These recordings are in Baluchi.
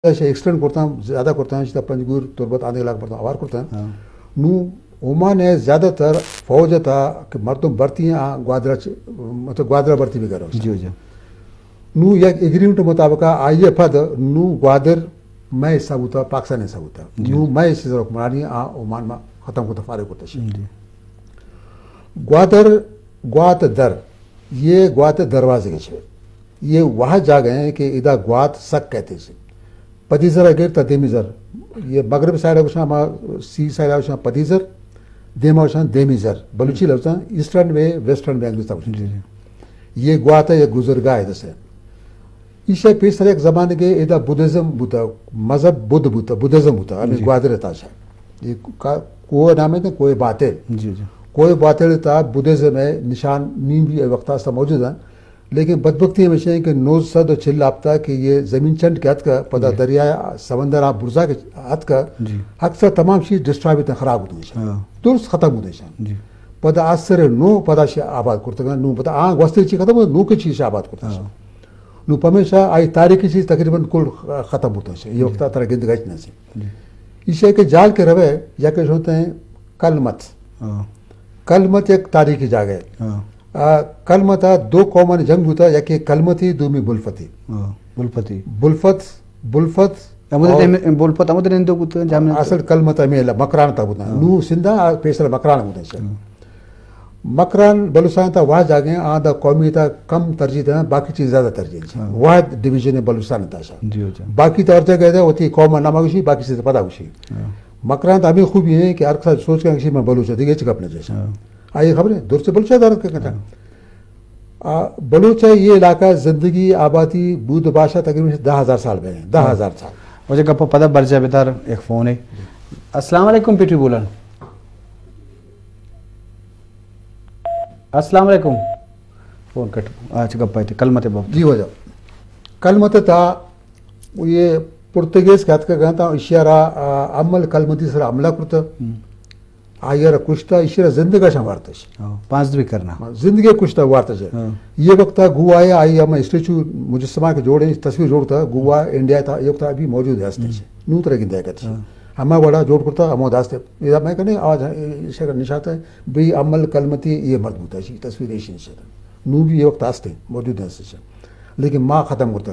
ایکسٹینڈ کرتاں، زیادہ کرتاں، شتا پنجگور، تربت، آندے علاقہ مردم آوار کرتاں۔ ہاں۔ نو عمان ء زیادہ تر فوج ء تھا کہ مردم بھرتی ہیں، آ گوادر چ-، مطلب گوادر بھرتی بہ کرو۔ جی، جی۔ نو یک ایگریمنٹ مطابق آئی ء پد نو گوادر مئے حصہ بوتا، پاکستان حصہ بوتا۔ جی۔ نو مئے حصہ حکمرانی آ عمان ما ختم کرتا، فارغ کرتا شی۔ جی۔ گوادر، گوات در، یہ گوات دروازے کے چھے۔ یہ وہ جاگہ ہیں کہ ادا گوات سک کہتے سے۔ پدیزر اگر تا دیمیزر، یہ مغرب سائیڈ اوشاں، ما سی سائیڈ اوشاں پدیزر، دیما اوشاں دیمیزر۔ بلوچی لفظاں ایسٹرن وے، ویسٹرن وے انگریز تا اوشاں۔ جی، جی۔ یہ گوات ہے، یہ گزرگاہ ہے جیسے۔ ایشی پیسر یک زمانگے ادا بدھزم بوتا، مذہب بدھ بوتا، بدھزم بوتا، ہمیں جی۔ گوادر تاشا۔ یہ کا-، کوہ نام ہے کوہ باتل۔ جی، جی۔ کوہ باتل تا بدھزم ہے نشان نیم بھی وقت آستا موجود ہیں۔ لیکن بدبختی ہمیشہ ہے کہ نو سد و چل ہفتہ کہ یہ زمین چنڈ کے اتکا، پدا جی۔ دریا سمندر آپ برزا کے اتکا، جی۔ اکثر تمام چیز ڈسٹرائے بیتن، خراب ہوتے ہیں۔ ہاں۔ درست ختم ہوتے ہیں۔ جی۔ پدا آسر نو پدا شی آباد کرتگا، نو پدا آ گوستگی چی ختم ہوتا، نو کے چیز آباد کرتا۔ ہاں۔ نو پمیشا آئی تاریخی چیز تقریباً کل ختم ہوتا ہے۔ یہ جی۔ وقت ترا گند گچ نہ سی۔ جی۔ ایشی کہ جال کے روے، یا کہ ہوتے ہیں کلمت۔ ہاں۔ کلمت ایک تاریخی جاگہ ہے۔ ہاں۔ آ، کلمت آ دو قومانی جنگ بوتا، یکے کلمتی، دومی بلفتی۔ ہاں، بلفتی۔ بلفت، بلفت ہمود اور دیم-، بلفت ہمود نندو بوتا، جامنہ اصل کلمت ہمیں مکران تا بوتا۔ ہاں۔ نو سندھا، آ، پیسر مکران بوتا شاید۔ ہاں۔ مکران بلوچستان تا واہ جاگے، آ دا قومی تا کم ترجیح دینا، باقی چیز زیادہ ترجیح دینا۔ ہاں۔ واہ ڈویژن بلوچستان تا شاید۔ جی، جی۔ باقی تا ہر جگہ دے، وتی قوم نام گوشی، باقی چیز پتا گوشی۔ ہاں۔ مکران تا ہمیں خوبی ہے کہ ہر کسا سوچ کے کسی میں بلوچ ہے، دیگه چکپ نہ جیسا۔ ہاں۔ آئی خبریں درست بلوچ ادارت کا کتا۔ ہاں۔ آ، بلوچ ہے یہ علاقہ زندگی آبادی بود باشا تقریباً دہ ہزار سال بھریں، دہ ہزار سال۔ واجہ گپ پدا برجا بدار، ایک فون ہے۔ السلام علیکم، پیٹی بولن۔ السلام علیکم۔ فون کٹ۔ اچھا، گپ آئی تھی کلمت باب۔ جی واجہ۔ کلمت تا یہ پرتگیز کہت کا گنتا، اشیارا، آ، عمل کلمتی سر حملہ کرتا۔ ہم۔ آئی را کشتا، ایشی را زندگا شان وارتش۔ ہاں، پانزدہ بھی کرنا۔ ہاں، زندگی کشتا وارتش۔ ہاں۔ یہ وقتا گوا ہے، آئی ہم اسٹیچو مجسمہ کے جوڑے، تصویر جوڑتا، گوا انڈیا تا، یہ وقتا ابھی موجود ہے، ہستش۔ ہم۔ نو ترہ گندے کتش۔ ہاں۔ ہما وڑا جوڑ کرتا، ہمو داستے۔ یہ میں کہنے، آج ایشی کا نشاتا ہے، بھئی عمل کلمتی یہ مرد بوتا شی، تصویر ایشی نشاتا۔ نو بھی یہ وقت ہستے، موجود ہے، ہستش۔ لیکن ما ختم کرتا۔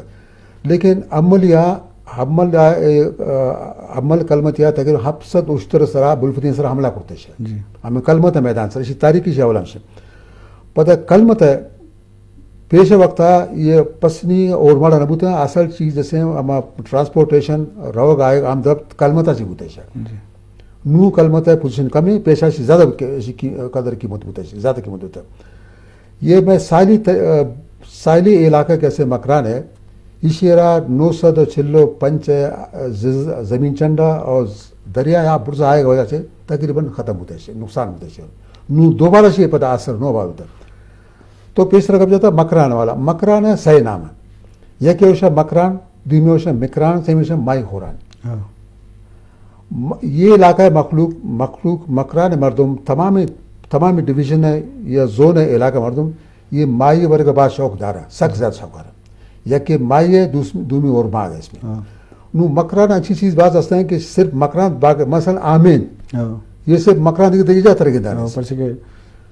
لیکن عمل یا، عمل یا، اے، آ، عمل کلمت یا تقریباً ہفت سد اشتر سرا بلفتیں سرا حملہ کرتے شے۔ جی۔ ہمیں کلمت میدان سر، اسی تاریخی شے اولم شے۔ پدا کلمت ہے، پیش وقتا یہ پسنی اور ماڑا نبوتا، اصل چیز جیسے ہما ٹرانسپورٹیشن، روگ آئے، آمد رفت کلمتا چی بوتے شے۔ جی۔ نو کلمت ہے پوزیشن کمی، پیشا شی زیادہ کی-، شی کی-، قدر قیمت بوتے شے، زیادہ قیمت بوتے۔ یہ میں ساحلی ت-، آ، ساحلی علاقہ کیسے مکران ہے، ایشی را نو سد و چل و پنچ، آ، ز-، زمین چنڈا اور دریا یا برزا آئے وجہ سے تقریباً ختم ہوتے شے، نقصان ہوتے شے۔ نو دوبارہ شی پدا اثر نو بار ہوتا۔ تو پیسرا گپ جاتا مکران والا۔ مکران ہے سئے نام ہے۔ یکے اوشا مکران، دومی اوشا مکران، سیمی اوشا مائی خوران۔ ہاں۔ م-، یہ علاقہ مخلوق، مخلوق مکران مردم تمام، تمام ڈویژن ہے یا زون ہے علاقہ مردم، یہ مائی ورگا بعد شوق دارا، سک زیادہ شوق دارا۔ یکے مائی ہے، دوس-، دومی اور ماگ ہے اس میں۔ ہاں۔ نو مکران اچھی چیز باز ہستے ہیں کہ صرف مکران باغ، مثلاً آمین۔ ہاں۔ یہ صرف مکران دیگه، دیگه جا تر گندانے۔ ہاں، پرچہ کہ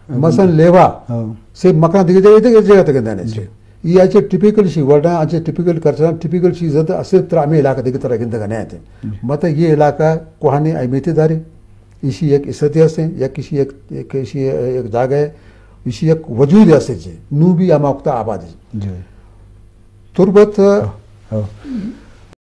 مثلاً لیوا۔ ہاں۔ صرف مکران دیگه، دیگه، دیگه جا تر گندانے۔ جی۔ یہ اچھے ٹپیکل شی ورڈ ہیں، اچھے ٹپیکل کلچر ہیں، ٹپیکل چیز ہے تو صرف ترا ہمیں علاقہ دیگه تر گندگا نہیں آتے۔ جی۔ مطلب یہ علاقہ کوہانی اہمیت داری، اسی ایک عزت ہستے، یک اسی ایک، ایک اسی ایک جاگہ ہے، اسی ایک وجود ہستے جی۔ نو بھی ہما وقت آباد ہے۔ جی۔ تربت، ہاں۔